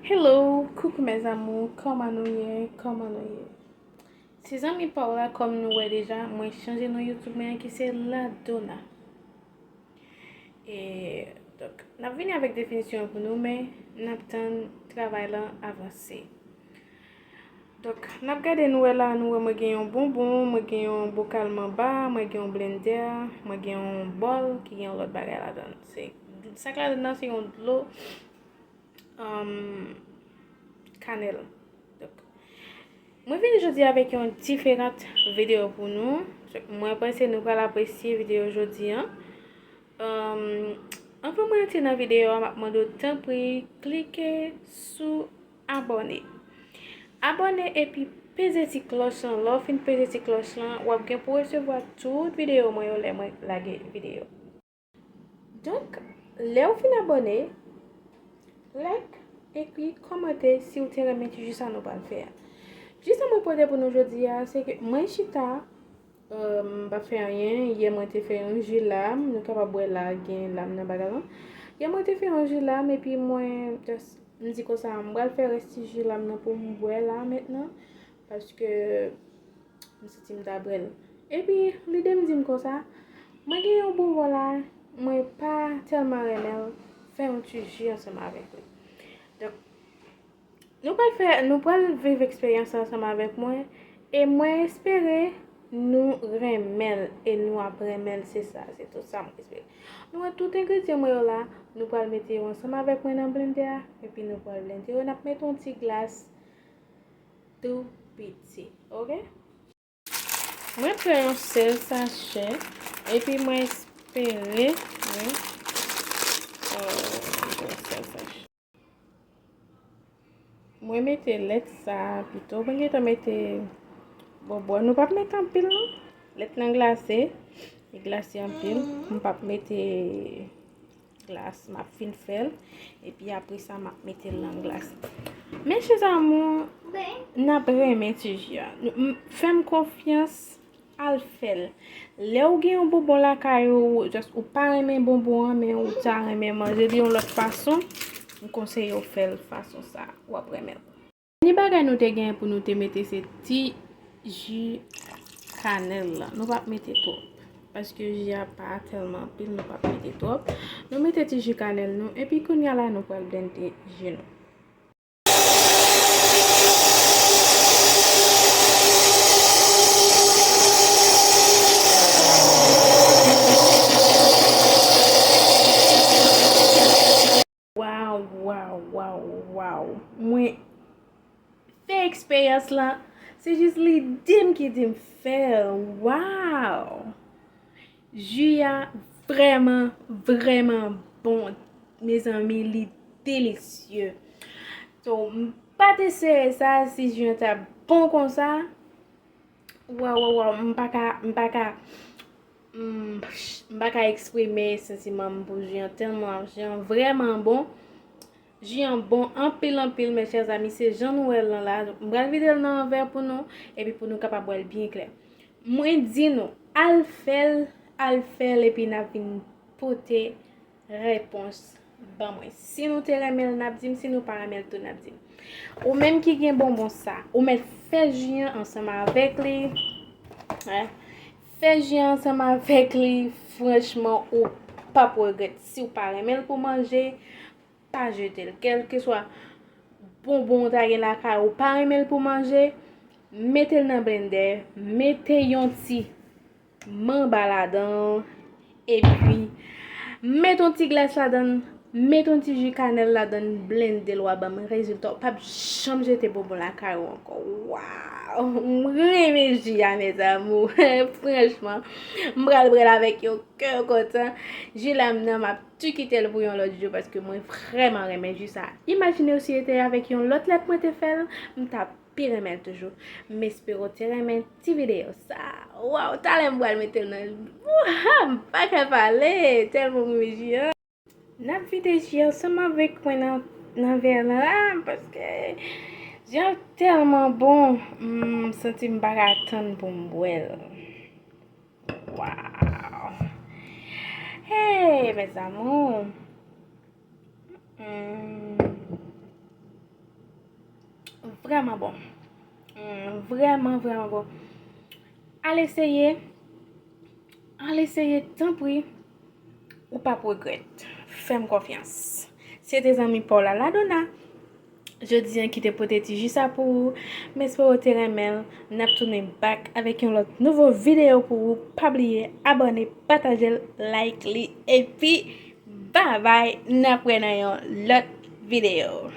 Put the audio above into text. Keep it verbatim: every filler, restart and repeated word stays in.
Hello, coucou mes amours, kòman nou ye? Kòman nou ye? Si zanmi pa w la, kòm nou wè deja, mwen chanje non YouTube mwen an ki se Ladona. E, donk, n ap vini avèk definisyon an pou nou, men n ap tann travay lan avanse. Donk, n ap gade, nou wè la, nou wè mwen gen yon bonbon, mwen gen yon bokal manba, mwen gen yon blendè, mwen gen yon bòl ki gen yon lòt bagay ladan l. Se, sa k ladan nan se yon dlo, um, kanèl. Donk, mwen vini jodi avèk yon diferant videyo pou nou. Mwen panse nou pral apresye videyo jodi an. Um, anvan mwen antre nan videyo a, m ap mande w tanpri klike sou abòne. Abòne epi peze ti klòch lan. Lè w fin peze ti klòch lan, w ap gen pou resevwa tout videyo mwen yo lè mwen lage videyo. Donk, lè w fin abòne, like, ekri, kòmante si w te renmen ti ji sa nou pral fè a. Ji sa mwen pote pou nou jodi a, se ke mwen chita, euh, m pa fè anyen. Yè mwen te fè yon ji lam, nou kapab wè la, gen lam nan bagay lan. Yè mwen te fè yon ji lam, epi mwen just, m di konsa, m pral fè rès ti ji lam nan pou m bwè la mentnan, paske m santi m ta bwè l. Epi, lide m di m konsa, mwen gen yon bonbon la, mwen pa tèlman renmen l, fè yon ti ji ansanm avèk li. Donk, nou pral fè, nou pral viv eksperyans la ansanm avèk mwen, e mwen espere nou renmen l, e nou ap renmen l, se sa, se tout sa mwen espere. Nou wè tout engredyan mwen yo la, nou pral mete yo ansanm avèk mwen nan blendè a, epi nou pral blende yo, n ap mete yon ti glas tou piti, oke? Mwen pran yon sèl sachè, epi mwen espere, wi, euh, yon sèl sachè. Mwen mete lèt sa a pito. Mwen gentan mete bòbò. Nou p ap mete anpil, non. Lèt lan glase. Li glase anpil. M p ap mete glas. M ap fin fè l. Epi apre sa, m ap mete l nan glas. Mes chers amours, n ap renmen ti ji a. Nou, m, fè m konfyans. Al fè l. Lè w gen yon bonbon lakay ou, just ou pa renmen bonbon an, men ou ta renmen manje li yon lòt fason, m konseye w fè l fason sa a, w ap renmen l. Dènye bagay nou te gen pou nou te mete se ti ji kanèl la. Nou p ap mete twòp, paske ji a pa tèlman anpil, nou p ap mete twòp. Nou mete ti ji kanèl nou, epi kounye a la nou pral blende ji nou. Waw, waw, waw, waw. Mwen fè eksperyans lan. Se jis lide m ki di m fè l. Waw! Ji a vrèman, vrèman bon, mezanmi, li delisye. So, m pa t espere sa, si ji an ta bon konsa. Waw, waw, waw, m pa ka, m pa ka, m, m pa ka eksprime santiman m pou ji an, tèlman ji an vrèman bon. Ji an bon anpil, anpil, mes chers amis, se jan nou wè l lan la. M pral vide l nan yon vè pou nou, epi pou nou kapab wè l byen klè. Mwen di nou, al fè l, al fè l, epi n ap vin pote repons ban mwen. Si nou te renmen l, n ap di m. Si nou pa renmen l tou, n ap di m. Ou menm ki gen bonbon sa, ou mèt fè ji an ansanm avèk li. Hein? Fè ji an ansanm avèk li. Franchman, ou p ap regrèt. Si w pa renmen l pou manje, pa jete l. Kèlkeswa bonbon ou ta gen lakay ou, pa renmen l pou manje, mete l nan blendè, mete yon ti manba ladan, epi mete yon ti glas ladan, mete yon ti ji kanèl ladan, blende l, w a ban m rezilta. Ou p ap janm jete bonbon lakay ou ankò. Waw! M renmen ji a, mes amours. Franchman, m pral bwè l avèk yon kè kontan. Ji lam nan, m ap tou kite l pou yon lòt jou, paske mwen vrèman renmen ji sa. Imajine w si se te avèk yon lòt lèt mwen te fè l, m t ap pi renmen l toujou. M espere w te renmen ti videyo sa. Waw, talè m pral mete l nan, wouha, m pa ka pale, tèlman m renmen ji an. N ap vide ji ansanm avèk mwen nan, nan vè lan la, paske ji an tèlman bon, m santi m pa ka tann pou m bwè l. Waw! Hey, mes amours! Hmm. Vrèman bon. Hmm, vrèman, vrèman bon. Al eseye. Al eseye, tanpri. Ou p ap regrèt. Fè m konfyans. Se te zanmi pa w la, Ladona. Jodi an ki te pote ti ji sa pou ou. M espere w te renmen l. N ap tounen back avèk yon lòt nouvo videyo pou ou. Pa bliye abòne, pataje l, like li. Epi, babay, n ap wè nan yon lòt videyo.